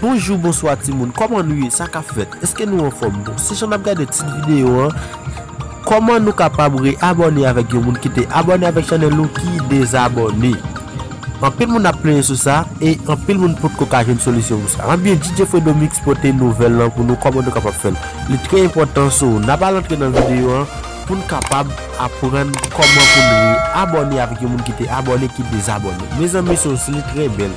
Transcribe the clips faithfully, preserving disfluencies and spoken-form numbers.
Bonjou, bonswa timoun, kòman nou ye? Sa k ap fèt? Èske nou anfòm? Bon, se jan n ap gade tit videyo an, kòman nou kapab re-abòne avèk yon moun ki te abòne avèk chanèl nou ki dezabòne? Anpil moun ap plenyen sou sa, e anpil moun potko ka jwenn solisyon pou sa. Anbyen, D J Fredo Mix pote nouvèl lan pou nou, kòman nou kapab fè l. Li trè enpòtan, so, n ap al antre nan videyo an pou n kapab aprann kòman pou n re-abòne avèk yon moun ki te abòne, ki dezabòne. Mezanmi, so, li trè bèl.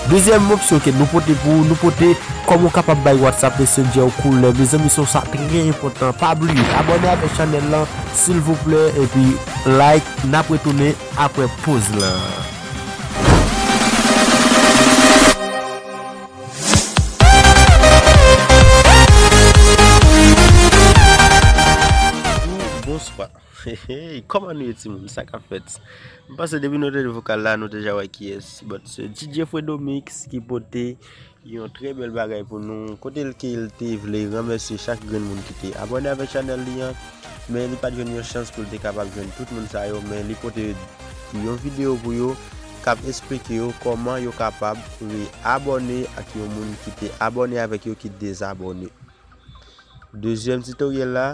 Dezyèm opsyon ke nou pote pou ou, nou pote kòman w kapab bay WhatsApp Messenger ou koulè. Mezanmi, so, sa trè enpòtan. Pa bliye, abòne avèk chanèl lan, silvouplè, epi like, n ap retounen apre poz lan. Bonswa. Hey, kòman nou ye, timoun? Sa k ap fèt? M panse depi nou tande vokal la, nou deja wè kiyès. But se D J Fredo Mix ki pote yon trè bèl bagay pou nou. Kote l ke l te vle remèsye chak grenn moun ki te abòne avèk chanèl li an, men li pa t jwenn yon chans pou l te kapab jwenn tout moun sa yo, men li pote yon videyo pou yo k ap esplike yo kòman yo kapab re-abòne ak yon moun ki te abòne avèk yo ki dezabòne. Dezyèm titoryèl la,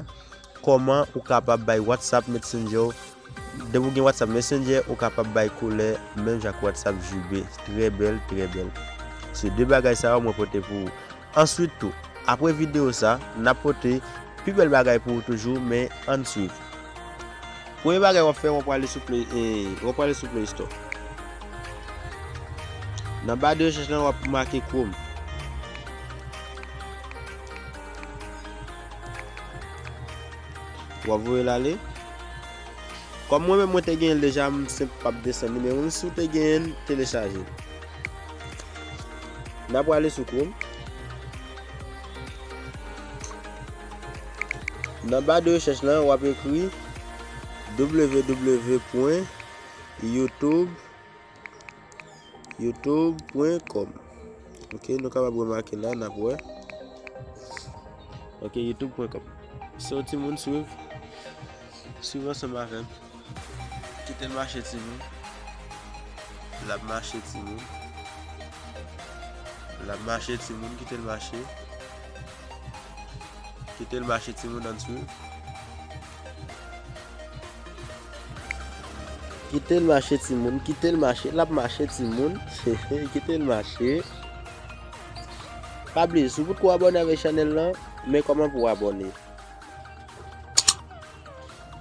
kòman ou kapab bay WhatsApp Messenger w. Depi w gen WhatsApp Messenger, ou kapab bay koulè menm jan ak WhatsApp J B. Trè bèl, trè bèl. Se de bagay sa yo mwen pote pou ou. Answit tou, apre videyo sa, n ap pote pi bèl bagay pou ou toujou, men ann swiv. Premye bagay w ap fè, w ap prale sou Play, eh, w ap prale sou Play Store. Nan ba de rechèch lan, w ap make Chrome. W ap voye l ale. Kòm mwen menm mwen te genyen l deja, m senp p ap desann li, men menm si w te genyen l, telechaje l. N ap prale sou Chrome. Nan ba de rechèch lan, w ap ekri W W W pwen YouTube, youtube pwen kòm. Ok, nou kapab remake la, n ap wè. Ok, youtube pwen kòm. So, timoun, swiv. Swiv ansanm avè m. Kite l mache, timoun. L ap mache, timoun. L ap mache, timoun. Kite l mache. Kite l mache, timoun, ann swiv. Kite l mache, timoun. Kite l mache. L ap mache, timoun. Kite l mache. Pa bliye, si w potko abòne avèk chanèl lan, men kòman pou w abòne.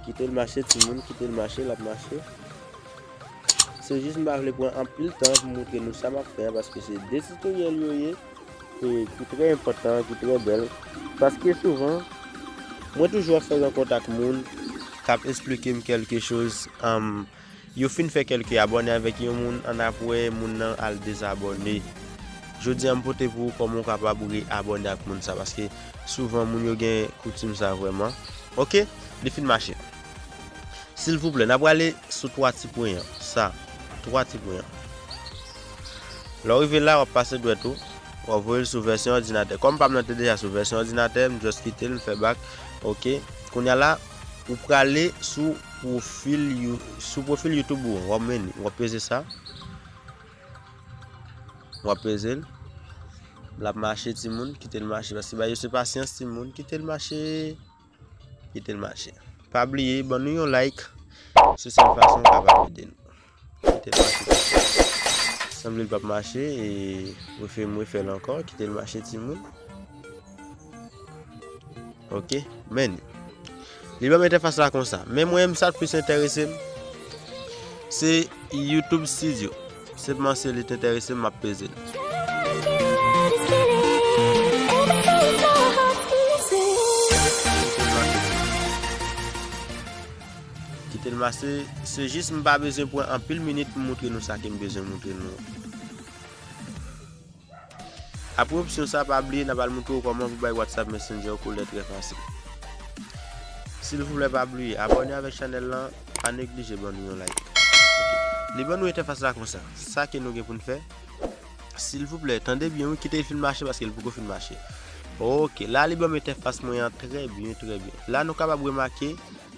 Kite l mache, timoun, kite l mache, l ap mache. Se jis m pa vle pran anpil tan pou montre nou sa m ap fè a, paske se de titoryèl yo ye, e ki trè enpòtan, ki trè bèl. Paske souvan, mwen toujou ap fè rankont ak moun k ap esplike m kèlke choz, um, yo fin fè kèlke abòne avèk yon moun, annapre moun nan al dezabòne. Jodi a, m pote pou ou kòman w kapab re-abòne ak moun sa, paske souvan moun yo gen koutim sa vrèman. Ok, li fin mache. Silvouplè, n ap prale sou twa ti pwen an. Sa, twa ti pwen an. Lè w rive la, w ap pase dwèt ou, w ap voye l sou vèsyon òdinatè. Kòm pa m nan te deja sou vèsyon òdinatè, m just kite l, m fè back. Ok. Kounye a la, ou prale sou pwofil You-, sou pwofil YouTube ou an, w ap mennen, w ap peze sa. W ap peze l. L ap mache, timoun, kite l mache. Paske bagay yo se pasyans, timoun, kite l mache. Kite l mache. Pa bliye, ban nou yon like. Se sèl fason w kapab ede nou. Kite l mache. Sanble l p ap mache, e refè, m refè l ankò. Kite l mache, timoun. Ok, men li ban m entèfas la konsa. Men mwen, sa k plis enterese m, se YouTube Studio. Senpman se li t enterese m, m ap peze l. Kite l mache, se jis m pa bezwen pran anpil minit pou m montre nou sa ke m bezwen montre nou. Apre opsyon sa, pa bliye, n ap al montre w kòman pou bay WhatsApp Messenger w koulè trè fasil. Silvouplè, pa bliye, abòne avèk chanèl lan, pa neglije ban nou yon like. Ok. Li ban nou entèfas la konsa. Sa ke nou gen pou n fè, silvouplè, tande byen, wi, kite l fin mache paske l poko fin mache. Ok, la li ban m entèfas mwen an trè byen, trè byen. La nou kapab remake,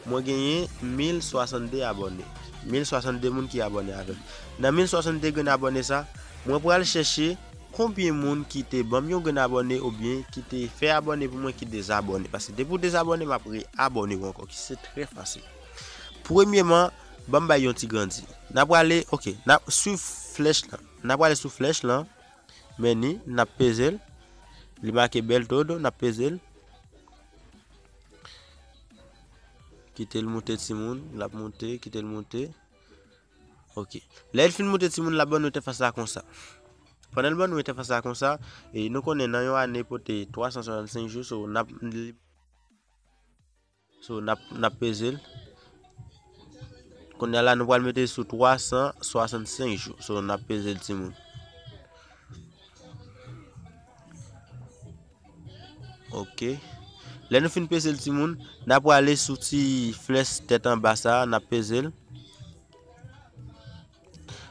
mwen genyen mil swasannde abòne. Mil swasannde moun ki abòne avè m. Nan mil swasannde grenn abòne sa, mwen pral chèche Konbyen moun ki te ban m yon grenn abòne oubyen ki te fè abòne pou mwen ki dezabòne? Paske depi w dezabòne, m ap re-abòne w ankò, ki se trè fasil. Premyeman, ban m bay yon ti grandi. N a prale, ok, n ap swiv flèch lan. N a prale sou flèch lan, men ni, n ap peze l. Li make bèl todo, n ap peze l. Kite l moute timoun, l ap moute, kite l moute. Ok. Lè l fin moute timoun, l ap ban nou entèfas la konsa. Pandan l ban nou entèfas la konsa, e nou konnen nan yon ane pote twa san swasannsenk jou, so n ap, so n ap, n ap peze l. Kounye a la, nou pral mete sou twa san swasannsenk jou, so n ap peze l timoun. Ok. Lè nou fin peze l timoun, n ap prale sou ti flèch tèt anba sa a, n ap peze l.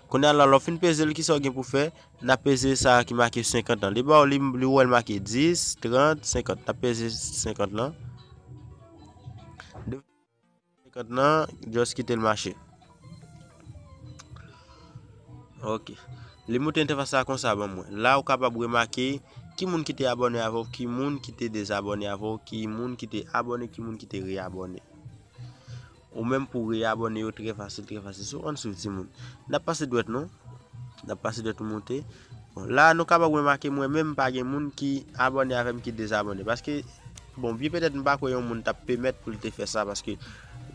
Kounye a la, lè w fin peze l, kisa w gen pou fè? N ap peze sa a ki make senkant lan. Li ba w, li, li wè l make dis, trant, senkant. N ap peze senkant lan. Senkant lan, just kite l mache. Ok. Li moute entèfas la konsa ban mwen. La, ou kapab remake ki moun ki te abòne avè w, ki moun ki te dezabòne avè w, ki moun ki te abòne, ki moun ki te re-abòne. Ou menm pou re-abòne yo, trè fasil, trè fasil. So, ann swiv timoun. N ap pase dwèt nou. N ap pase dwèt nou moute. Bon, la, nou kapab remake mwen menm pa gen moun ki abòne avè m ki dezabòne. Paske, bon, byen petèt m pa kwè yon moun t ap pèmèt pou l te fè sa, paske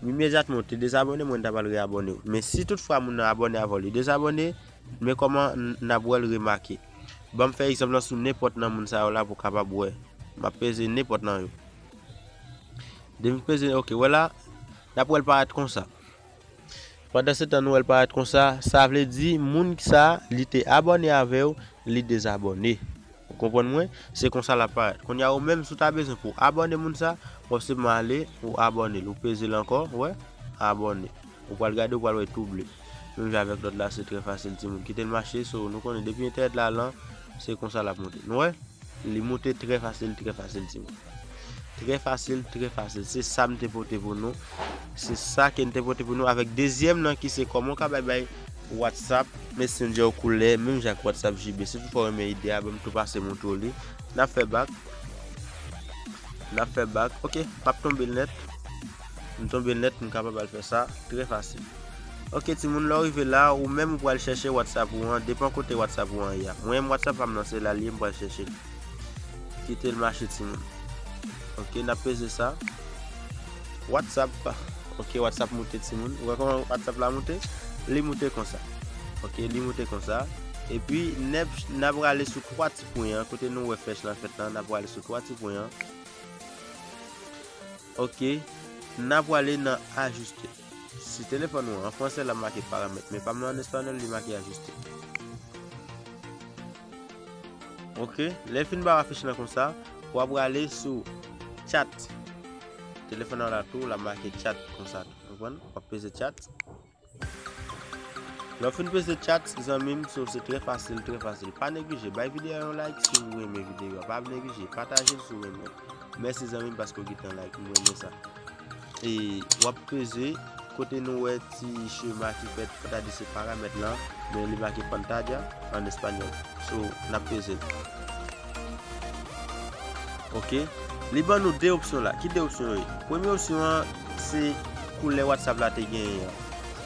imedyatman w te dezabòne, mwen ta pral re-abòne w. Men si toutfwa moun nan abòne avè w, li dezabòne, men kòman n, n ap wè l remake. Ban m fè egzanp lan sou nenpòt nan moun sa yo la pou w kapab wè. M ap peze nenpòt nan yo. Depi m peze, ok, wè la, n ap wè l parèt konsa. Pandan se tan nou wè l parèt konsa, sa vle di moun sa, li te abòne avè w, li dezabòne. Ou konprann mwen? Se konsa l ap parèt. Kounye a ou menm, si w ta bezwen pou w abòne moun sa, w ap senpman ale, ou abòne l. Ou peze l ankò, wè, abòne. Ou pral gade, ou pral wè tou ble. Menm jan avèk lòt la, se trè fasil, timoun. Kite l mache, so, nou konnen depi entènèt la lan, se konsa l ap monte. Nou wè? Li moute trè fasil, trè fasil, timoun. Trè fasil, trè fasil. Se sa m te pote pou nou. Se sa ke m te pote pou nou avèk dezyèm nan ki se kòman w ka bay bay WhatsApp Messenger koulè, menm jan ak WhatsApp J B. Si toutfwa w renmen ide a, ban m tou pase montre w li. N ap fè bak. N ap fè bak. Ok, m ap tonbe l nèt. M tonbe l nèt, m kapab al fè sa trè fasil. Ok, timoun, lè w rive la, ou menm ou pral chèche WhatsApp ou an, depan kote WhatsApp ou an ye a. Mwen menm, WhatsApp pa m nan, se la l ye, m pral chèche l. Kite l mache, timoun. Ok, n ap peze sa. WhatsApp. Ok, WhatsApp moute, timoun. Ou wè kòman WhatsApp la moute? Li moute konsa. Ok, li moute konsa. Epi, n ap, n ap prale sou twa ti pwen an. Kote nou wè flèch lan fèt lan, n ap prale sou twa ti pwen an. Ok, n ap prale nan ajiste. Si telefòn ou an fransè, l ap make paramèt, men pa m nan an espanyòl, li make ajiste. Ok, lè l fin ba w afich lan konsa, w ap prale sou chat. Telefòn an la tou, l ap make chat konsa tou. Konprann? W ap peze chat. Lè w fin peze chat, zanmi m, so se trè fasil, trè fasil. Pa neglije, bay videyo a yon like si w renmen videyo a. Pa neglije, pataje l si w renmen. Mèsi zanmi m paske w gentan like, m renmen sa. E w ap peze kote nou wè ti chema ki fèt, ta di se paramèt lan, men li make pantalla an espanyòl. So, n ap peze l. Ok. Li ban nou de opsyon la. Ki de opsyon yo ye? Premye opsyon an, se koulè WhatsApp la te genyen an.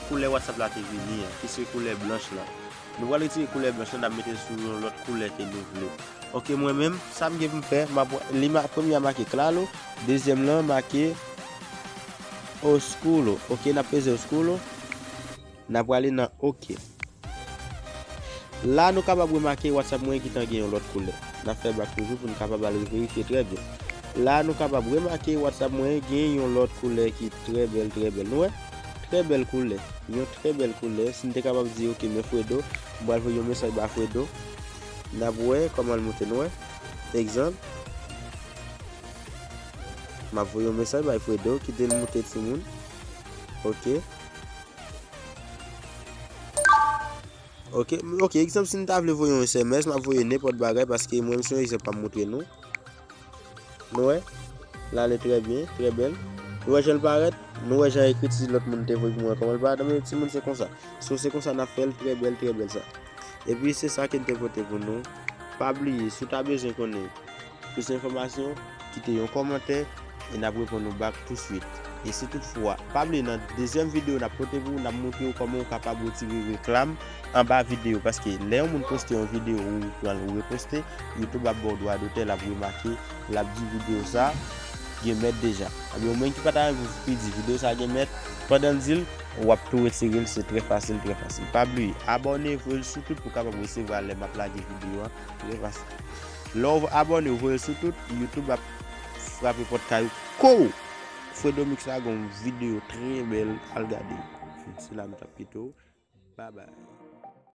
Koulè WhatsApp la te vini an, ki se koulè blanch lan. Nou pral retire koulè blanch lan, n ap mete sou yon lòt koulè ke nou vle. Ok, mwen menm, sa m gen pou m fè, m ap, li ma-, premye a make claro, dezyèm lan make oscuro. Ok, n ap peze oscuro. N ap prale nan ok. La, nou kapab remake WhatsApp mwen gentan gen yon lòt koulè. N ap fè bak toujou pou n kapab al reverifye trè byen. La, nou kapab remake WhatsApp mwen gen yon lòt koulè ki trè bèl, trè bèl. Nou wè? Trè bèl koulè. Yon trè bèl koulè. Si n te kapab di, ok, men Fredo, m pral voye yon mesaj ba Fredo. N ap wè kòman l moute, nou wè? Egzanp, m ap voye yon mesaj bay Fredo, kite l moute timoun. Ok. Ok, m, ok, egzanp, si n ta vle voye yon S M S, m ap voye nenpòt bagay, paske mwen, m se yon egzanp, m ap montre nou. Nou wè? L ale trè byen, trè bèl. Nou wè jan l parèt? Nou wè jan ekri ti lòt moun te voye pou mwen, kòman l parèt? Anben, timoun, se konsa. So, se konsa n ap fè l, trè bèl, trè bèl sa. Epi, se sa ke n te pote pou nou. Pa bliye, si w ta bezwen konnen plis enfòmasyon, kite yon kòmantè e n ap reponn ou back touswit. E si toutfwa, pa bliye nan dezyèm videyo n ap pote pou ou, n ap montre w kòman w kapab retire reklam anba videyo, paske lè yon moun poste yon videyo ou pran l ou reposte, YouTube ap ba w dwa dotè, l ap remake, l ap di videyo sa gen mèt deja. Ebyen, ou menm ki pa ta anvi di videyo sa gen mèt, pandan l di l, w ap tou retire l, se trè fasil, trè fasil. Pa bliye, abòne, voye l sou tout pou w kapab resevwa lè m ap lage videyo a, trè fasil. Lè w abòne, w voye l sou tout, YouTube ap frape pòt kay ou. Kou! Fredo Mix la gen yon videyo trè bèl, al gade. Se la m t ap kite w. Bye bye.